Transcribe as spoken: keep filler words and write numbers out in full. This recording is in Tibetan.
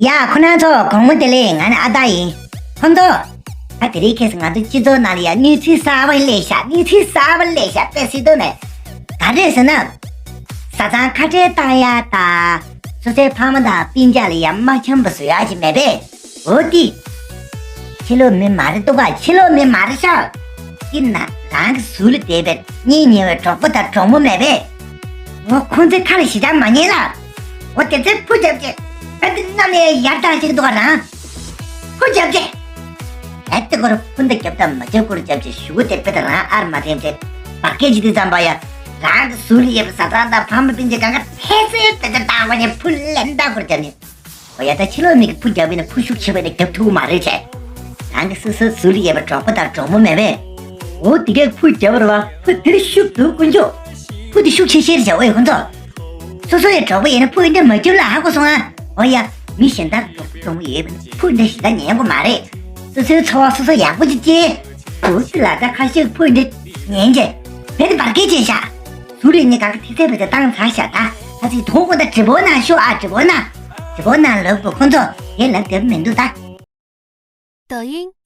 ཡ། ཁོ་རང་ཚོ་དགོང་མོ་བདེ་ལེགས། ང་ནི་ཨ་ད་ཡིན། ཁོང་ཚོ། ད་དེ་རིང་ཁ་སང་ང་ཚོ་སྤྱི་ཚོགས་ནང་ལ་ཡ་གནས་ཚུལ་གསར་པ་སླེབས་ཤག་གནས་ཚུལ་གསར་པ་སླེབས་ཤག་དཔེ་སྲིད་དོན་མེད། ག་རེད་ཟེར་ན། བཟའ་ཚང་ཁ་བྲལ་བཏང་ཡ་དང་། སོ་སོའི་ཕ་མ་དང་སྤུན་ཀྱག་ལ་ཡ་མ་འཆམ་པ་བཟོ་ཡ་ཅིག་མེད་པས། འོ་དེ། ཕྱི་ལོགས་མི་མ་རེད་འདུག་ག་ཕྱི་ལོགས་མི་མ་རེད་ཤག་དེ་ན་རང་གི་ཟུར་ལ་བསྡད་པའི་གཉེན་ཉེ་བའི་གྲོགས་པོ་དང་གྲོགས་མོ་མེད་པས། འོ་ཁོང་ཚོའི་ཁ་ལ་ཞེ་དྲག་མ་ཉན་ལ། འོ་དེ་ཚོའི་ཕུ་རྒྱབ་ཀྱི། ཨ་དེ་གནམ་ནས་ཡར་བཏང་ཞིག་འདུག་ག་རང་། ཕུ་རྒྱབ་ཀྱི། ཨ་དེ་སྐོར་ཕུ་འདི་རྒྱབ་དང་མ་རྒྱབ་སྐོར་རྒྱབ་ཀྱི་ཞུ་གུ་དེ་དཔེ་དང་རང་ཨར་མ་འཐེན་ཚེ། བར་སྐད་ཅིག་དེ་ཙམ་པ་ཡ། རང་གི་ཟུར་ལ་ཡོད་པའི་བཟའ་ཚང་དང་ཕ་མ་སྤུན་མཆེད་གང་ག་ཐེ་ཚེ་དེ་ཚོ་བཏང་བ་ནས་ཕུ་ལན་འདའ་སྐོར་རྒྱབ་ནས། འོ་ཡ། ད་ཕྱི་ལོགས་མི་གི་ཕུ་རྒྱབ་ཡིན་ན་ཕུ་ཤུགས་ཆེ་བས་ན་རྒྱབ་ཐུབ་ཀྱི་མ་རེད་བྱས། རང་གི་སོ་སོའི་ཟུར་ལ་ཡོད་པའི་གྲོགས་པོ་དང་གྲོགས་མོ་མེད་པས། འོ་དེ་གས་ཕུ་རྒྱབ་ར་བ་ཕུ་དེར་ཤུགས་འདུག་དཀོན་མཆོག་ཕུ་དེ་ཤུགས་ཆེ་ཤེར་བྱ་འོས་ཁོང་ཚོ། སོ་སོ་ཡི་གྲོགས་པོ་ཡིན་ན་ཕུ་འདི་མ་རྒྱབ་ལ་ཧ་གོ་སོང་ཨ། འོ་ཡ། མི་གཞན་དག་གྲོགས་པོ་གྲོགས་མོ་ཡོད་པ་ནི་ཕུ་འདི་ཞེ་དྲག་ཉན་དགོས་མ་རེད། སོ་སོའི་འཚོ་བ་སོ་སོ་ཡག་པོ་ཅིག་སྐྱེལ། འོ་དེ་ལ་ད་ཁ་ཤས་ཕུ་འདི་ཉན་བྱས། བེད་བར་སྐད་བྱས་ཤག་ཟུར་རེ་ནས་གང་ག་ཐེ་ཚེ་བེད་དེ་བཏང་ཚར་ཤག་ད་ད་ཅིག་དོན་དག་ད་直播ནང་ཤོག་ཨ།直播ནང་།直播ནང་ལབ་དགོས་ཁོང་ཚོ་དེ་ལབ་བདེ་པོ་མི་འདུག་ད། 抖音